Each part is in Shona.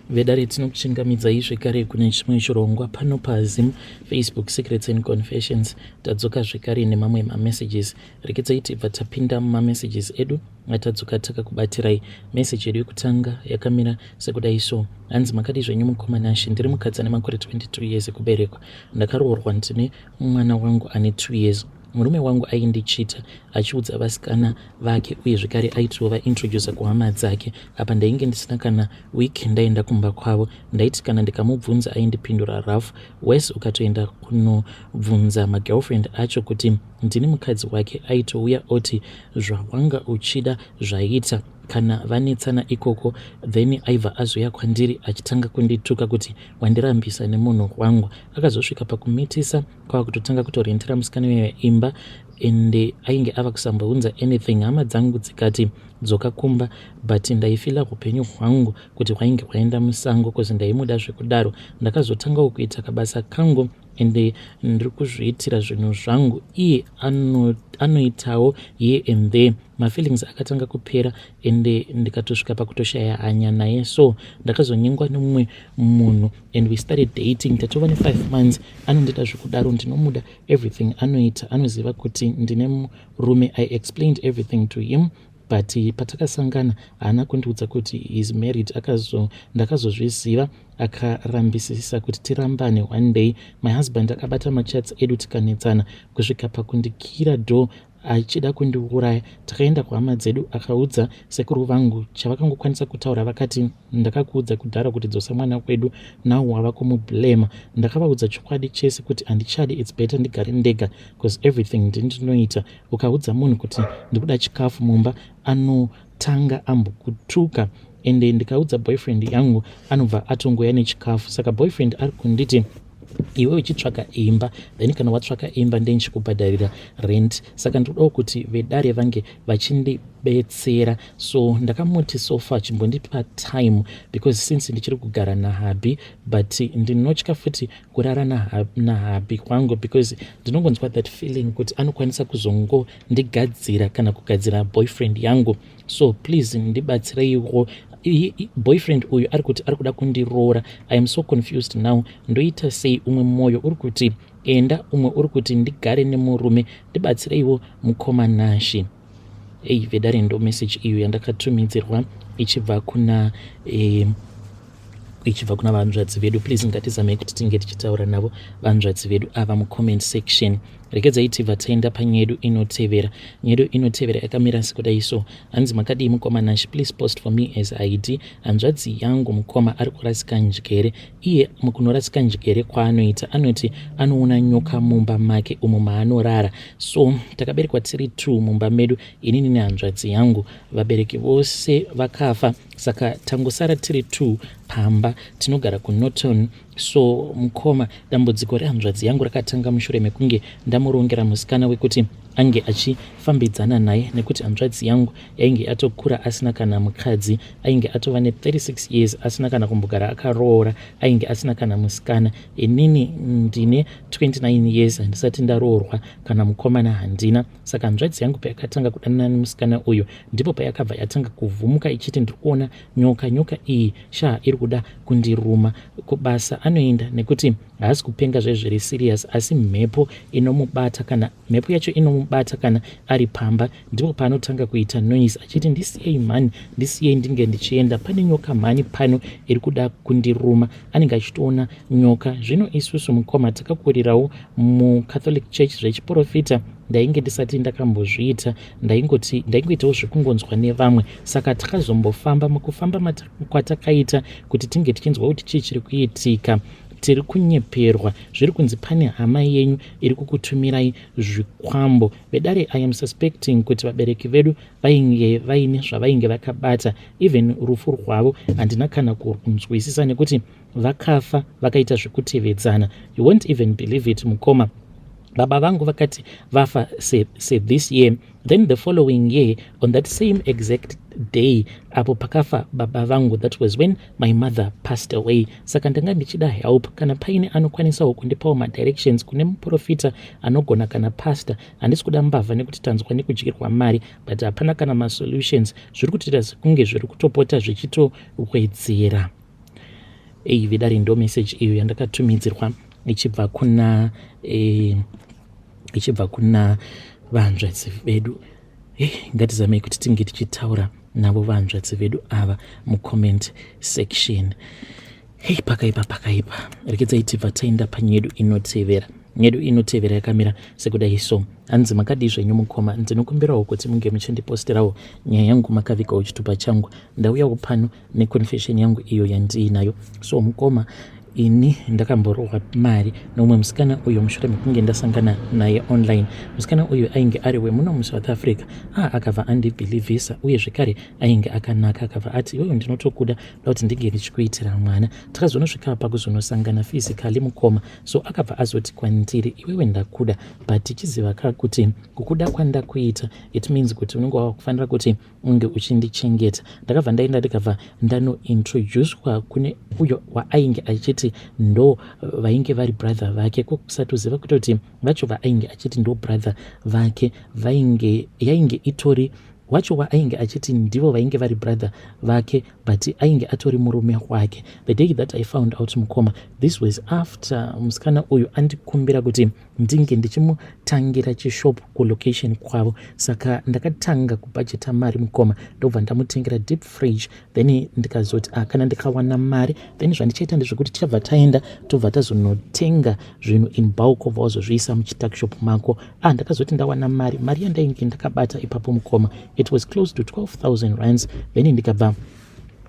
Vedare, tinokuchingamidzai zvekare kune chimwe chirongwa pano paZim Facebook Secrets and Confessions. Tadzoka zvekare nemamwe mamessages. Rekedzai tibva tapinda mumamessages edu atadzoka takakubatirai. Message yedu yekutanga yakamira sekudai so. Hanzi, makadii zvenyu mukoma Nashe? Ndiri mukadzi ane makore 22 years ekuberekwa. Ndakaroorwa, ndine mwana wangu ane 2 years. Murume wangu aindichita achiudza vasikana vake, uye zvekare aitova introducer kuhama dzake. Apa ndainge ndisina kana week ndaenda kumba kwavo. Ndaiti kana ndikamubvunza, aindipindura rough wes. Ukatoenda kunobvunza magirlfriend acho kuti ndini mukadzi wake, aitouya oti, "Zvawanga uchida zvaita." Kana vanetsana ikoko, then aibva azoya kwandiri achitanga kundituka kuti, "Wandirambisa nemunhu wangu." Akazosvika pakumitisa, kwava kutotanga kutorentera musikana uyo imba, ende ainge ava kusambounza anything. Hama dzangu dzikati, "Dzoka kumba," but ndaifeela upenyu hwangu kuti hwainge hwaenda musango, 'cause ndaimuda zvekudaro. Ndakazotangawo kuita kabasa kangu, ende ndiri kuzviitira zvinhu zvangu. Iye anoitawo here and there. Mafeelings akatanga kupera, ende ndikatosvika pakutoshaya hanya naye. So ndakazonyengwa nemumwe munhu and we started dating. Tatova ne5 months. Anondida zvekudaro, ndinomuda. Everything anoita, anoziva kuti ndine murume. I explained everything to him, but patakasangana haana kundiudza kuti is married. Ndakazozviziva akarambisisa kuti tirambane. One day my husband akabata machats edu, tikanetsana kusvika pakundikira door achida kundiuraya. Takaenda kuhama dzedu, akaudza sekuru vangu. Chavakangokwanisa kutaura, vakati, "Ndakakuudza kudhara kuti dzosa mwana wedu, now wava kumublema." Ndakavaudza chokwadi chese kuti handichadi, it's better ndigare ndega, because everything ndindinoita. Ukaudza munhu kuti ndikuda chikafu mumba, anotanga ambokutuka, ende ndikaudza boyfriend yangu, anobva atongoya nechikafu. Saka boyfriend ari kunditi, "Iwe uchitsvaka imba, then kana watsvaka imba, ndendichikubhadharira rent." Saka ndinodawo kuti vedare vange vachindibetsera. So ndakamuti, "So far chimbondipa time, because since ndichiri kugara nahubby, but ndinotya futi kurara nahubby kwangu, because ndinongonzwa that feeling kuti anokwanisa kuzongondigadzira kana kugadzira boyfriend yangu. So please ndibatsireiwo. Boyfriend uyu ari kuti ari kuda kundiroora. I am so confused now. Ndoita sei? Umwe mwoyo uri kuti enda, umwe uri kuti ndigare nemurume. Ndibatsireiwo, mukoma Nashi." Ei vedare, ndo message iyo yandakatumidzirwa ichibva kuna vanzvadzi vedu. Please ngatizamei kuti tinge tichitaura navo vanzvadzi vedu ava mucomment section. Rekedzai tibva taenda panyedu inotevera. Nyedu inotevera yakamira sekudai so. Hanzi, makadii mukoma Nashi? Please post for me as ID. Hanzvadzi yangu, mukoma, ari kurasika njere. Iye mukunorasika njere kwaanoita, anoti anoona nyoka mumba make umo maanorara. So takaberekwa tiri two mumba medu, inini nehanzvadzi yangu. Vabereki vose vakafa, saka tangosara tiri two pamba. Tinogara kuNorton. So mukoma, dambudziko rehanzvadzi yangu rakatanga mushure mekunge ndamurongera musikana wekuti ange achifambidzana naye, nekuti hanzvadzi yangu yainge atokura asina kana mukadzi. Ainge atova ne36 years asina kana kumbogara akaroora, ainge asina kana musikana. Inini ndine 29 years, handisati ndaroorwa, kana mukomana handina. Saka hanzvadzi yangu payakatanga kudanana nemusikana uyu, ndipo payakabva yatanga kuvhumuka ichiti, "Ndiri kuona nyoka, nyoka iyi sha iri kuda kundiruma." Kubasa anoenda nekuti haasi kupenga zvezviri serious, asi mhepo inomubata. Kana mhepo yacho inomubata kana ari pamba, ndipo paanotanga kuita noise achiti, "Ndisiyei mhani, ndisiyei ndinge ndichienda, pane nyoka mhani pano iri kuda kundiruma." Anenge achitoona nyoka. Zvino isusu, mukoma, takakurirawo muCatholic Church. Zvechiprofita ndainge ndisati ndakambozviita, ndaingoti ndaingoitawo zvekungonzwa nevamwe. Saka takazombofamba. Mukufamba kwatakaita kuti tinge tichinzwa kuti chii chiri kuitika, tiri kunyeperwa, zviri kunzi pane hama yenyu iri kukutumirai zvikwambo. Vedare, I am suspecting kuti vabereki vedu vainge vaine zvavainge vakabata. Even rufu rwavo handina kana kunzwisisa, nekuti vakafa vakaita zvekutevedzana. You won't even believe it, mukoma. Baba vangu vakati vafa se this year, then the following year on that same exact day apo pakafa baba vangu, that was when my mother passed away. Saka ndanga ndichida help, kana paine anokwanisawo kundipawo madirections kune muprofita anogona kana pastor. Handisi kuda mbavha, nekuti tanzwa nekudyirwa mari, but hapana kana masolutions. Zviri kutoita sekunge zviri kutopota zvichitowedzera. Ei vedare, ndo message iyo yandakatumidzirwa ichibva kuna vanzvadzi vedu. Hey, ngatizamei kuti tinge tichitaura navo vanzvadzi vedu ava mucomment section. Hei, pakaipa, pakaipa. Rekedzai tibva taenda panyedu inotevera. Nyedu inotevera yakamira sekudai so. Hanzi, "Makadii zvenyu mukoma? Ndinokumbirawo kuti munge muchindiposterawo nyaya yangu makavigawo chitupa changu. Ndauyawo pano neconfession yangu iyo yandiinayo. So mukoma, ini ndakamborohwa mari nomumwe musikana uyo mushure mekunge ndasangana naye online. Musikana uyu ainge ari wemuno muSouth Africa. Ah, akabva andibhilivhisa uye zvekare ainge akanaka. Akabva ati, 'Iwewe ndinotokuda, da kuti ndinge ndichikuitira mwana.' Takazonosvika pakuzonosangana physically mukoma. So akabva azoti kwandiri, 'Iwewe ndakuda, but tichiziva ka kuti kukuda kwandakuita, it means kuti unenge wava kufanira kuti unge uchindichengeta.' Ndakabva ndaenda, ndikabva ndanointroducwa kune uyo waainge achiti ndo vainge vari brother vake. Kusatoziva kutoti vacho vaainge achiti ndo brother vake vainge yainge itori wacho waainge achiti ndivo vainge vari brother vake, but ainge atori murume wake. The day that I found out mukoma, this was after musikana uyu andikumbira kuti ndinge ndichimutangira chishop kulocation kwavo. Saka ndakatanga kubhajeta mari mukoma, ndobva ndamutengera deep fridge. Then ndikazoti, ah, kana ndikawana mari, then zvandichaita ndezvekuti tichabva taenda, tobva tazonotenga zvinhu in bulk, obva wazozviisa muchituckshop mako." Ah, ndakazoti ndawana mari, mari yandainge ndakabata ipapo mukoma, it was close to 12,000 rands. Then ndikabva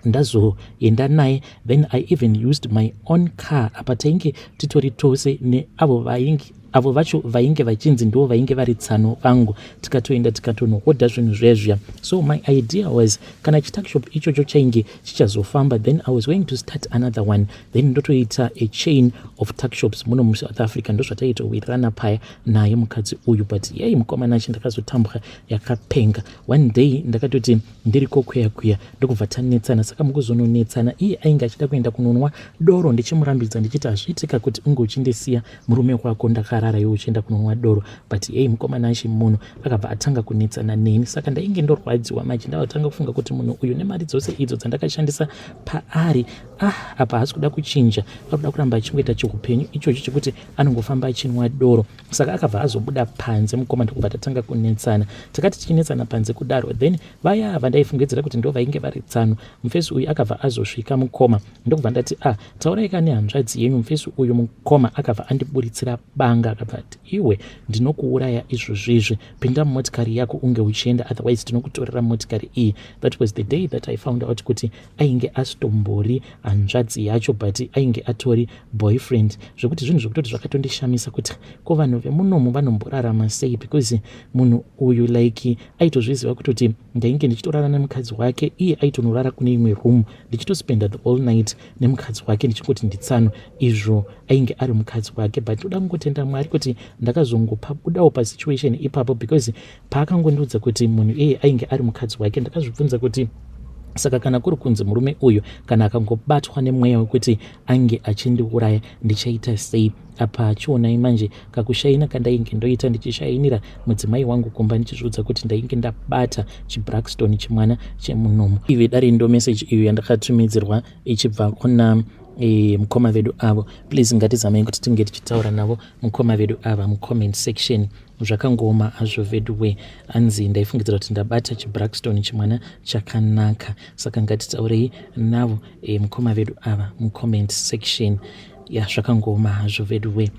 ndazoenda naye. Then I even used my own car. Apa tainge titori tose neavo vainge, avo vacho vainge vachinzi ndo vainge vari tsano vangu. Tikatoenda, tikatonohodha zvinhu zvezviya. So my idea was, kana chituckshop ichocho chainge chichazofamba, then I was going to start another one, then ndotoita a chain of tuckshops muno muSouth Africa. Ndo zvataitowirirana paya naye mukadzi uyu. But yei mukomana achi, ndakazotambwa yakapenga. One day ndakatoti ndiriko kuya kuya, ndokubva tanetsana. Saka mukuzononetsana, iye ainge achida kuenda kunonwa doro, ndichimurambidza ndichiti hazviitika kuti unge uchindisiya murume wako ndakarara, iwe uchienda kunonwa doro. But yei mukomana achi, munhu akabva atanga kunetsana neni. Saka ndainge ndorwadziwa manje, ndavatanga kufunga kuti munhu uyu nemari dzose idzo dzandakashandisa paari, ah, apa haasi kuda kuchinja, ari kuda kuramba achingoita chiupenyu ichocho chekuti anongofamba achinwa doro. Saka akabva azobuda panze mukoma, ndokubva tatanga kunetsana. Takati tichinetsana panze kudaro, then vaya vandaifungidzira kuti ndo vainge vari tsano, mufesi uyu akabva azosvika mukoma. Ndokubva ndati, "Ah, taurai kane hanzvadzi yenyu." Mufesi uyu mukoma akabva andiburitsira banga, akabva ati, "Iwe, ndinokuuraya izvozvizvi. Pinda mumotikari yako unge uchienda, otherwise tinokutorera motikari iyi." That was the day that I found out kuti ainge asitombori hanzvadzi yacho, but ainge atori boyfriend. Zvekuti zvinhu zvekutoti zvakatondishamisa kuti ko vanhu vemunomu vanomborarama sei, because munhu uyu like aitozviziva kutoti ndainge ndichitorara nemukadzi wake. Iye aitonorara kune imwe room, ndichitospenda the all night nemukadzi wake, ndichingoti nditsano, izvo ainge ari mukadzi wake. But toda kungotenda Mwari kuti ndakazongopabudawo pasituation ipapo, because paakangondiudza kuti munhu iyeye ainge ari mukadzi wake, ndakazvibvunza kuti saka kana kuri kunzi murume uyu kana akangobatwa nemweya wekuti ange achindiuraya, ndichaita sei? Apa chionai manje kakushaina kandainge ndoita, ndichishainira mudzimai wangu kumba, ndichizviudza kuti ndainge ndabata chiBraxton, chimwana chemunomo. Ive dare, ndo message iyo yandakatumidzirwa ichibva kuna mukoma vedu avo. Please, ngatizamei kuti tinge tichitaura navo mukoma vedu ava mucomment section. Zvakangooma hazvo veduwe. Anzi, "Ndaifungidzira kuti ndabata chiBraxton, chimwana chakanaka." Saka ngatitaurei navo mukoma vedu ava mucomment section. Ya, zvakangooma hazvo veduwe.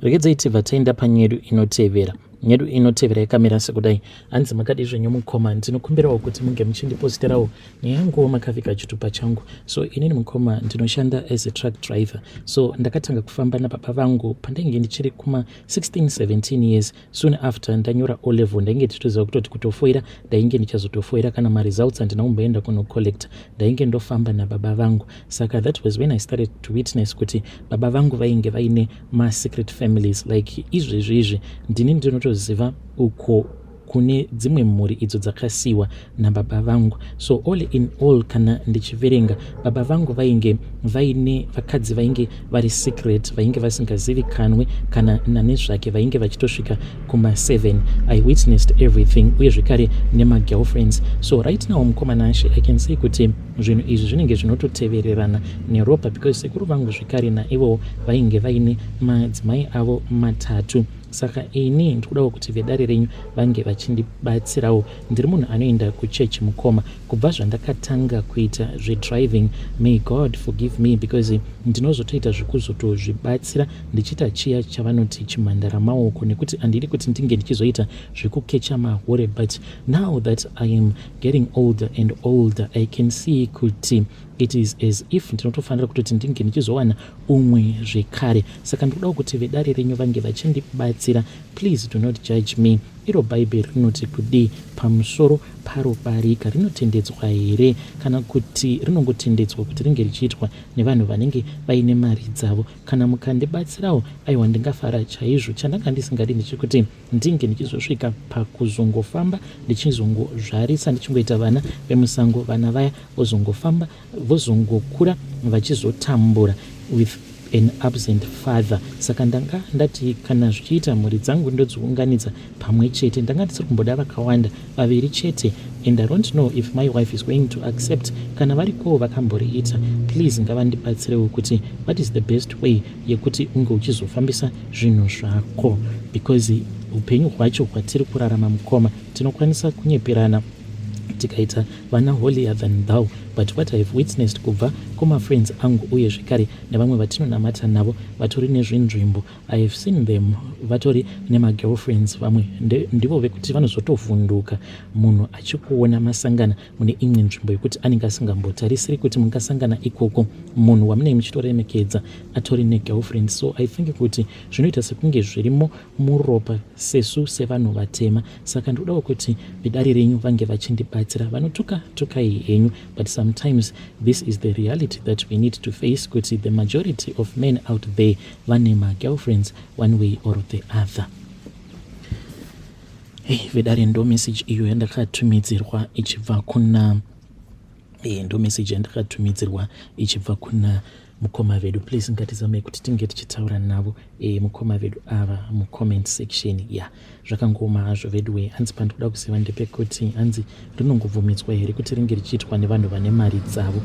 Regedzai tibva taenda panyedu inotevera. Nyedu inotevera yakamira sekudai. Hanzi, "Makadi zvenyu mukoma? Ndinokumbirawo kuti munge muchindiposterawo nyaya yanguwo makavika chitupa changu. So inini mukoma, ndinoshanda as a truck driver. So ndakatanga kufamba nababa vangu pandainge ndichiri kuma 16 17 years, soon after ndanyora O level. Ndainge ndichitoziva kutoti kutofoira ndainge ndichazotofoira, kana maresults handina kumboenda kunocollecta. Ndainge ndofamba nababa vangu. Saka that was when I started to witness kuti baba vangu vainge vaine masecret families. Like izvezvi izvi ndini ndinotoziva uko Kune dzimwe mhuri idzo dzakasiyiwa nababa vangu. So all in all, kana ndichiverenga, baba vangu vainge vaine vakadzi vainge vari secret, vainge vasingazivikanwe kana nanezvake, vainge vachitosvika kuma7. I witnessed everything, uye zvekare nemagirlfriends. So right now, mukoma Nashe, I can say kuti zvinhu izvi zvinenge zvinototevererana neropa, because sekuru vangu zvekare naivowo vainge vaine madzimai avo matatu. Saka ini ndikudawo kuti vedare renyu vange vachindibatsirawo. Ndiri munhu anoenda kuchechi, mukoma. Kubva zvandakatanga kuita zvedriving, may God forgive me, because ndinozotoita zvekuzotozvibatsira ndichiita chiya chavanoti chimhandara maoko, nekuti handidi kuti ndinge ndichizoita zvekukecha mahure. But now that I am getting older and older, I can see kuti it is as if ndinotofanira kutoti ndinge ndichizowana umwe zvekare. Saka ndikudawo kuti vedare renyu vange vachindibatsira. Please do not judge me. Iro Bhaibheri rinoti kudii pamusoro paro barika? Rinotendedzwa here, kana kuti rinongotendedzwa kuti ringe richiitwa nevanhu vanenge vaine mari dzavo? Kana mukandibatsirawo, aiwa, ndingafara chaizvo. Chandanga ndisingadi ndechekuti ndinge ndichizosvika pakuzongofamba ndichizongozvarisa, ndichingoita vana vemusango, vana vaya vozongofamba, vozongokura vachizotambura with an absent father. Saka ndanga ndati kana zvichiita, mhuri dzangu ndodziunganidza pamwe chete. Ndanga ndisiri kumboda vakawanda, vaviri chete, and I don't know if my wife is going to accept. Kana varikowo vakamboriita, please ngavandibatsirewo kuti what is the best way yekuti unge uchizofambisa zvinhu zvako, because upenyu hwacho hwatiri kurarama, mukoma, tinokwanisa kunyeperana tikaita vana holier than thou. But what I have witnessed kubva kumafriends angu, uye zvekare nevamwe vatinonamata navo vatori nezvinzvimbo, I have seen them vatori nemagirlfriends. Vamwe ndivo vekuti vanozotovhunduka munhu achikuona masangana mune imwe nzvimbo yekuti anenge asingambotarisiri kuti mungasangana ikoko, munhu wamunenge muchitoremekedza atori negirlfriend. So I think kuti zvinoita sekunge zvirimo muropa sesu sevanhu vatema. Saka ndikudawo kuti vedare renyu vange vachindibatsira. Vanotuka, tukai henyu, but sometimes this is the reality that we need to face, kuti the majority of men out there vane magirlfriends one way or the other. Hey, vedare, ndo message iyo yandakatumidzirwa ichibva kuna ndo message yandakatumidzirwa ichibva kuna mukoma vedu. Please ngatizamei kuti tinge tichitaura navo, mukoma vedu ava, mucomment section. Ya, yeah, zvakangoma hazvo veduwe. Hanzi pandikuda kuziva ndepekuti hanzi rinongobvumidzwa here kuti ringe richiitwa nevanhu vane mari dzavo?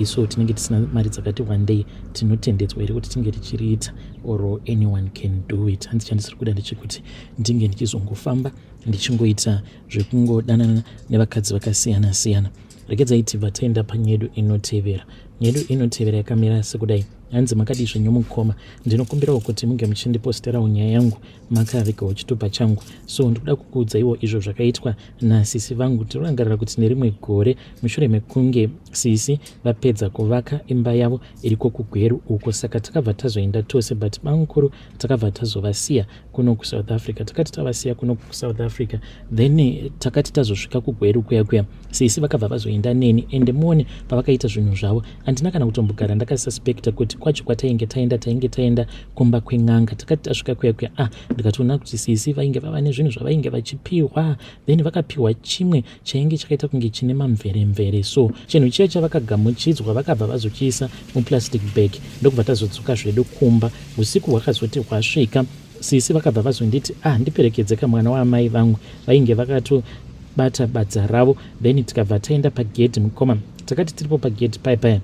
Isu tinenge tisina mari dzakati wandei, tinotendedzwa here kuti tinge tichiriita, or anyone can do it? Hanzi chandisiri kuda ndechekuti ndinge ndichizongofamba ndichingoita zvekungodanana nevakadzi vakasiyana siyana. Regedzai tibva taenda panyedu inotevera. Nyedu inotevera yakamira sekudai. Hanzi, "Makadii zvenyu, mukoma? Ndinokumbirawo kuti munge muchindiposterawo nyaya yangu makavigawo chitupa changu. So ndikuda kukuudzaiwo izvo zvakaitwa nasisi vangu. Tinorangarira kuti nerimwe gore, mushure mekunge sisi vapedza kuvaka imba yavo iriko kuGweru uko, saka takabva tazoenda tose, but bamukuru takabva tazovasiya kuno kuSouth Africa. Takati tavasiya kuno kuSouth Africa, then takati tazosvika kuGweru kuya kuya, sisi vakabva vazoenda neni. Ende muone pavakaita zvinhu zvavo, handina kana kutombogara ndakasuspecta kuti kwacho kwatainge taenda, tainge taenda kumba kwen'anga. Takati tasvika kuya kuya, ah, ndikatoona kuti sisi vainge vava nezvinhu zvavainge vachipiwa. Then vakapiwa chimwe chainge chakaita kunge chine mamveremvere. So chinhu chiya chavakagamuchidzwa, vakabva vazochiisa muplastic bag, ndokubva tazodzoka zvedu kumba. Usiku hwakazoti hwasvika, sisi vakabva vazonditi, 'Ah, ndiperekedzeka mwana waamai vangu.' Vainge vakatobata badza ravo. Then tikabva taenda pagedhi, mukoma. Takati tiripo pagedhi pai paya,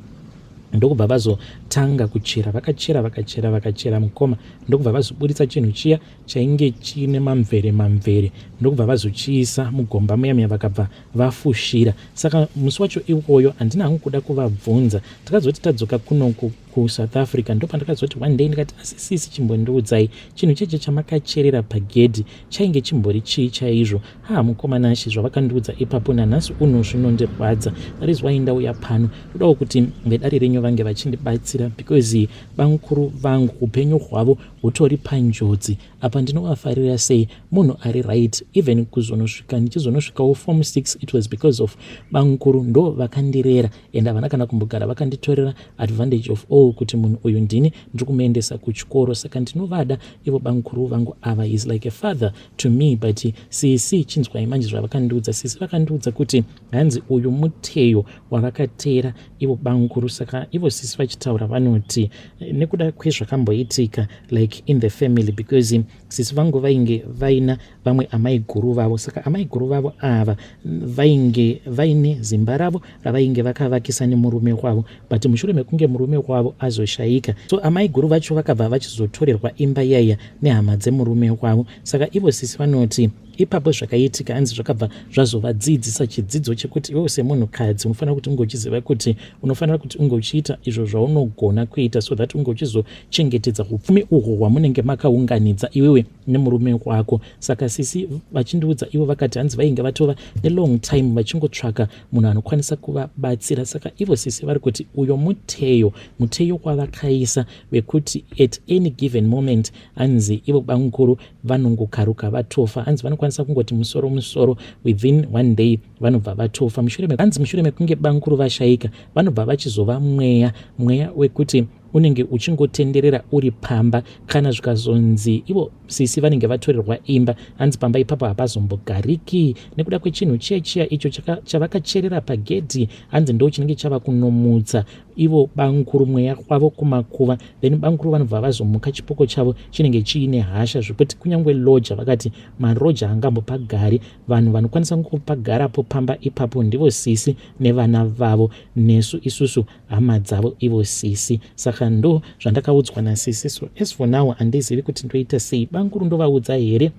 ndokubva vazotanga kuchera. Vakachera, vakachera, vakachera, mukoma, ndokubva vazoburitsa chinhu chiya chainge chiine mamvere mamvere, ndokubva vazochiisa mugomba muya muya, vakabva vafushira. Saka musi wacho iwoyo handina hangu kuda kuvabvunza. Takazoti tadzoka kunoku kuSouth Africa, ndopandakazoti one day ndikati, 'Asi sisi, chimbondiudzai, chinhu cheche chamakacherera pagedhi chainge chimbori chii chaizvo?' Ha, mukoma Nashe, zvavakandiudza ipapo nanhasi uno zvinondirwadza. That is why ndauya pano. Ndodawo kuti vedare renyu vange vachindibatsira, because bamukuru vangu upenyu hwavo hutori panjodzi. Apa ndinovafarira sei, munhu ari right. Even kuzonosvika ndichizonosvikawo form 6, it was because of bamukuru, ndo vakandirera, and havana kana kumbogara vakanditorera advantage of all. all kuti munhu uyu ndini ndiri kumuendesa kuchikoro, saka ndinovada ivo bamukuru vangu ava. Is like a father to me. But sisi, chinzwai manje zvavakandiudza. Sisi vakandiudza kuti hanzi uyu muteyo wavakateera ivo bamukuru. Saka ivo sisi vachitaura vanoti nekuda kwezvakamboitika like in the family, because sisi vangu vainge vaina vamwe amai guru vavo. Saka amai guru vavo ava vainge vaine zimba ravo ravainge vakavakisa nemurume wavo, but mushure mekunge murume wavo azoshayika, so amai guru vacho vakabva vachizotorerwa imba yaiya nehama dzemurume wavo. Saka ivo sisi vanoti ipapo zvakaitika, hanzi zvakabva zvazovadzidzisa chidzidzo chekuti iwewo semunhukadzi unofanira kuti unge uchiziva kuti unofanira kuti unge uchiita izvo zvaunogona kuita, so that unge uchizochengetedza upfumi uhwo hwamunenge makaunganidza iwewe nemurume wako. Saka sisi vachindiudza ivo vakati hanzi vainge vatova nelong time vachingotsvaka munhu anokwanisa kuvabatsira. Saka ivo sisi vari kuti uyo muteyo wavakaisa wekuti at any given moment, hanzi ivo bamukuru vanongokaruka vatofa. Hanzi vanokwanisa kungoti musoro musoro, within one day vanobva vatofa. Hanzi mushure mekunge bamukuru vashayika, vanobva vachizova mweya wekuti unenge uchingotenderera uri pamba. Kana zvikazonzi ivo sisi vanenge vatorerwa imba, hanzi pamba ipapo hapazombogariki nekuda kwechinhu chiya chiya icho chavakacherera pagedhi. Hanzi ndo chinenge chava kunomutsa ivo bamukuru, mweya wavo kumakuva. Then bamukuru vanobva vazomuka, chipoko chavo chinenge chiine hasha zvekuti kunyange loja, vakati maroja angambopagari. Vanhu vanokwanisa kungopagarapo pamba ipapo ndivo sisi nevana vavo, nesu isusu hama dzavo ivo sisi. Saka ndo zvandakaudzwa nasisi. So as for now handizivi kuti ndoita sei. Bamukuru ndovaudza here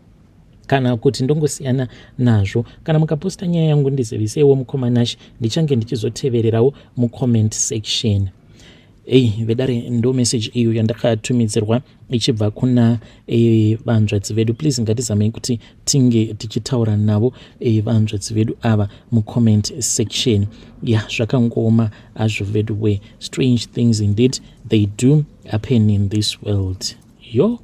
kana kuti ndongosiyana nazvo? Kana mukaposta nyaya yangu, ndiziviseiwo, mukoma Nash. Ndichange ndichizotevererawo mucomment section. Ei vedare, ndo message iyo yandakatumidzirwa ichibva kuna vanzvadzi vedu. Please, ngatizamei kuti tinge tichitaura navo vanzvadzi vedu ava mucomment section. Ya, zvakangoma hazvo vedu we. Strange things indeed, they do happen in this world. Yo.